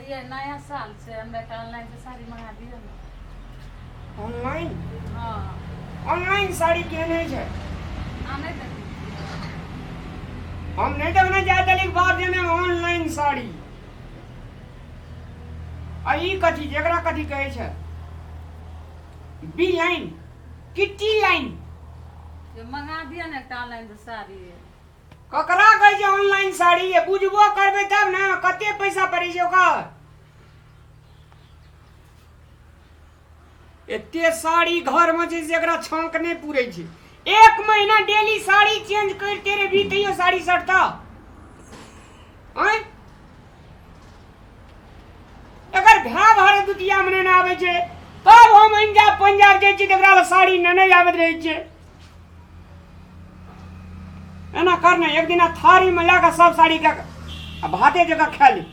ये नया साल छै, हमरा एकटा ऑनलाइन से साड़ी मंगा दिअ ने। ऑनलाइन? हँ। ऑनलाइन साड़ी केहन होइ छै? अहाँ नहि देखने छियै? हम नहि देखने जाय देली बाप जेने ऑनलाइन साड़ी। आ ई कथी जेकरा कथी कहै छै? बी लाइन कि टी लाइन? ये मंगा दिअ ने एकटा ऑनलाइन से साड़ी। ककरा कहै छै ऑनलाइन साड़ी? ये बुझबो करबै तब ने कते पैसा पड़ै छै ओकर। एते साड़ी घर में छै से एकरा छाँक नहि पूरै छै। एक महीना डेली साड़ी चेंज करिते रहबी तैयो साड़ी सटता। आँय, एकर भाय भर दुतिया में नहि आबै छै, तब हम अंजाब पंजाब जाइ छियै तऽ एकरा लए साड़ी नहि आबैत रहै छै। एना कर ने, एक दिना थारी में लए कऽ सब साड़ी के आ भाते जकाँ खा ली।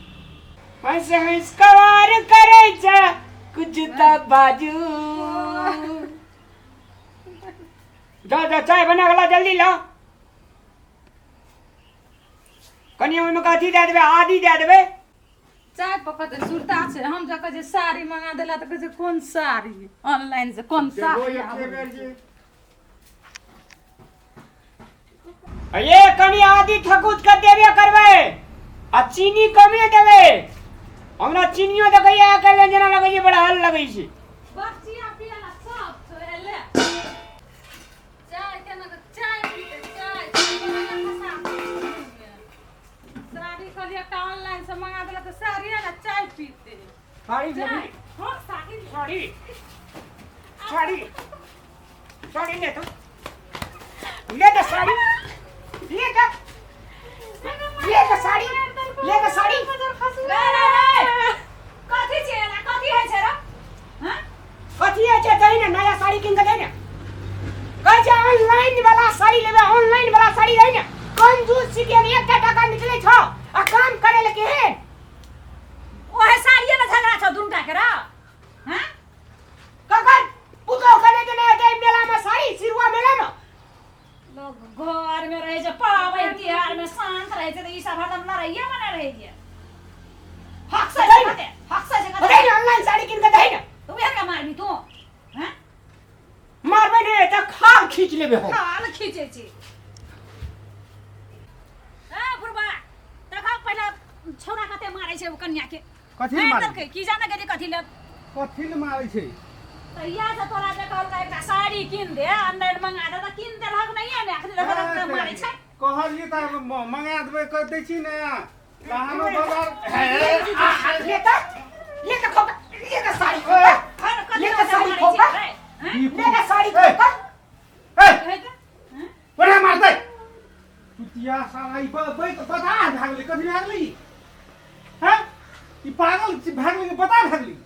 हंस हंस कवार करै छै कुछ तऽ बाजू। जा जा, चाय बना गेला, जल्दी ला। कनि ओहिमे कथी दए देबै? आदी दए देबै। चाय पकत सुरता छै। हम जब कहै छियै साड़ी मंगा देला तऽ कहै छै कोन साड़ी ऑनलाइन से कोन साड़ी आबै छै? ये कनि आदी थकुच के देबे करबै आ चीनी कमे देबै। हमरा चीनियो देखैया आइ काल्हि जेना लगै छै बड़ा हल लगै छै। बच्चिया पियला सब छौ एले। चाय केना के चाय पीते चाय बना के खसा देबै। साड़ी कहलियै एकटा ऑनलाइन से मंगा देलक तऽ साड़ी ने चाय पीते। साड़ी? चाय, हाँ, साड़ी। साड़ी, साड़ी, साड़ी ले तो, ले तो साड़ी ले तो, ले तो साड़ी ले तो साड़ी। रे रे रे, कथी छै एना? कथी होइ छै रे? हँ? कथी होइ छै? दही ने नया साड़ी कीन के दही ने। कहै छै ऑनलाइन वाला साड़ी लेबै, ऑनलाइन वाला साड़ी है ने। कंजूस छिकै, एकटा टाका निकलै छौ आ काम करै लए केहन। ओहे साड़िये में झगड़ा छौ दुनू टा के रे? हँ? ककर पुतोह के लेके नहि हेतै मेला में साड़ी, सिरुआ मेला में? लोग घर में रहै छै, पाबनि तिहार में शांत रहै छै, तऽ ई सब हरदम लड़ाइये मने रहै छै। हक से छै कते, हक से छै कते। दही ने ऑनलाइन साड़ी कीन के दही ने। तऽ उएह के मारबी तू? हँ? मारबै ने तऽ खाल खींच लेबै हम। खाल खींचै छी। ए बुढ़बा, देखा पहिले छौड़ा कते मारै छै ओ कन्या के। कथी लए मारि मारै? देलकै, की जाने गेली कथी लए। कथी लए मारै छै? तहिया से तोरा जे कहलकै एकटा साड़ी कीन दे, ऑनलाइन मंगा दे, तऽ कीन देलहक नहिये ने, अखनी देखऽ तऽ मारै छै। कहलियै तऽ मंगा देबै, कहि दै छी ने तहनो बाजार। ले तऽ, ले तऽ खोका, ले तऽ साड़ी खोका, कथी ले लए तऽ साड़ी मारै खोका, छै रे? हँ? ले तऽ साड़ी खोका। ए, कहै तऽ, हँ? ओकरा मारतै कुतिया साला। ई बता भागलै, कथी भागलै ई? हैं, ई पागल छी, भागलै कि बता भागलै?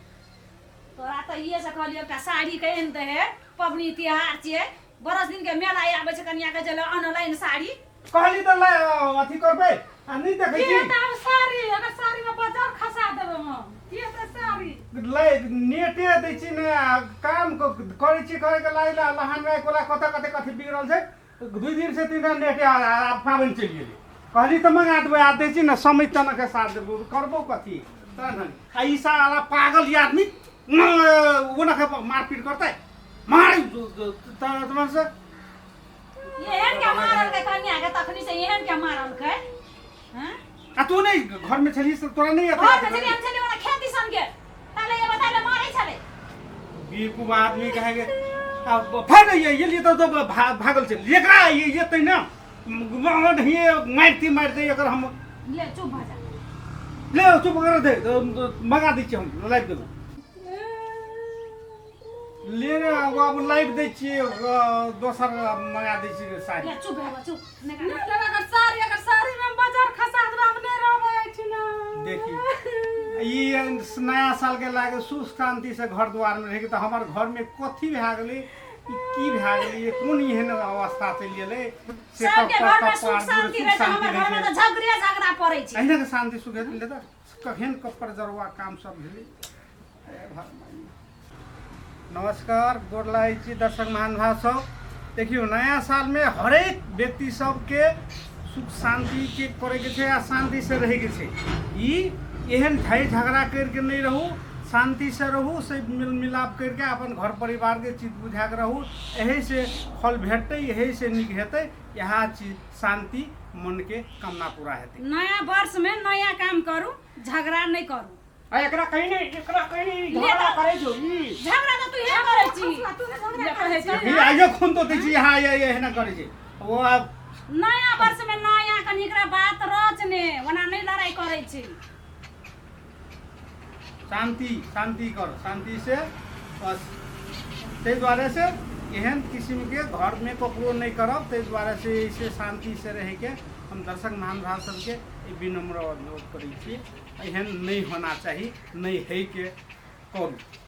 तोरा तऽ इहे से कहलियै एकटा साड़ी के आनि दे, पबनी तिहार छियै, बरस दिन के मेला आबै छै, कनिया के चल ऑनलाइन साड़ी। कहली तऽ ले अथी करबै आ नहि देखै की छी। हेतै आब साड़ी? अगर साड़ी में बाजार खसा देबै हम, की हेतै साड़ी? ले नेटे दै छी ने आ काम करै छी, करे के लागल लहान में कोला कतऽ कते कथी बिगड़ल छै। 2 दिन से 3 दिन नेटे आ पाबनि चलि गेलै। कहली तऽ मंगा देबै आ दै छी ने समय तनक के साथ देबो करबो कथी तहन। आ ई साला पागल ई आदमी ओना के मारपीट करतै, मार तर से। एहन के मारलकै कन्या के तखनी से, एहन के मारलकै? हँ? आ तू नहि घर में छली से तोरा नहि घर में छली, हम छली ओना खेती सन के ताले ये बताले मारै छलै। बेवकूफ आदमी कहेंगे। अब फिर ये लिए तो भागल चल एकरा ये ये तै ना नहीं मारती मारते एकर हम। ले, चुप भऽ जा। ले, चुप कर दे, मंगा दै छियै हम, लाइव देबो ले ने। अब लाइव दै छियै, दोसर मंगा दै छियै साड़ी। ले, चुप भऽ जा, चुप। नहि लेबै अगर साड़ी, अगर साड़ी में हम बाजार खसा देबै, हम नहि रहबै एहिठिना। देखी, ई नया साल के लागे सुख शांति से घर द्वार में रहे तऽ हमर घर में कथी भए गेलै? ई की भए गेलै? ई कोन एहन अवस्था चलि गेलै से? सबके कप्पर घर में कप्पर सुख शांति सुख रहै छै, शांति हमर घर में रहै तऽ छै। झगड़े झगड़ा पड़ै छै। अहिना के शांति सुख हेतै तऽ कखन कप्पर जरुआ काम सब भेलै। हे भगवान। नमस्कार, गोर लागै छी दर्शक महानुभाव सब। देखियौ, नया सालमे हरेक व्यक्ति सबके सुख शान्तिके करैके छै आ शान्तिसँ रहैके छै। ई एहन झै झगड़ा करिके नहि रहू, शांति से रहू, से मिल मिलाप करके अपन घर परिवार के चित बुझा के रहू। यही से फल भेटतै, यही से नीक हेतै। इएह चीज शांति मन के कामना पूरा हेतै। नया वर्ष में नया काम करू, झगड़ा नहीं करू। आ एकरा कहीं नहीं, एकरा कहीं नहीं, ले झगड़ा तऽ- करै छौ ई। झगड़ा तऽ तू हे करै छी। तू ने झगड़ा ले कहै करै छी। फिर आइयो खून तो दै छी यहाँ ये एहना करै छै वो आब। नया वर्ष में नया कनि एकरा बात रचने ओना नहीं लड़ाई करै छी। शांति शांति कर, शांति से बस। ताहि दुआरे से एहन किस्मके घरमे ककरो नहि करब, ताहि दुआरे से से शांति से रहैके हम दर्शक महानुभाव सबके ई विनम्र अनुरोध करै छी। एहन नहि होना चाही, नहि होइके करू।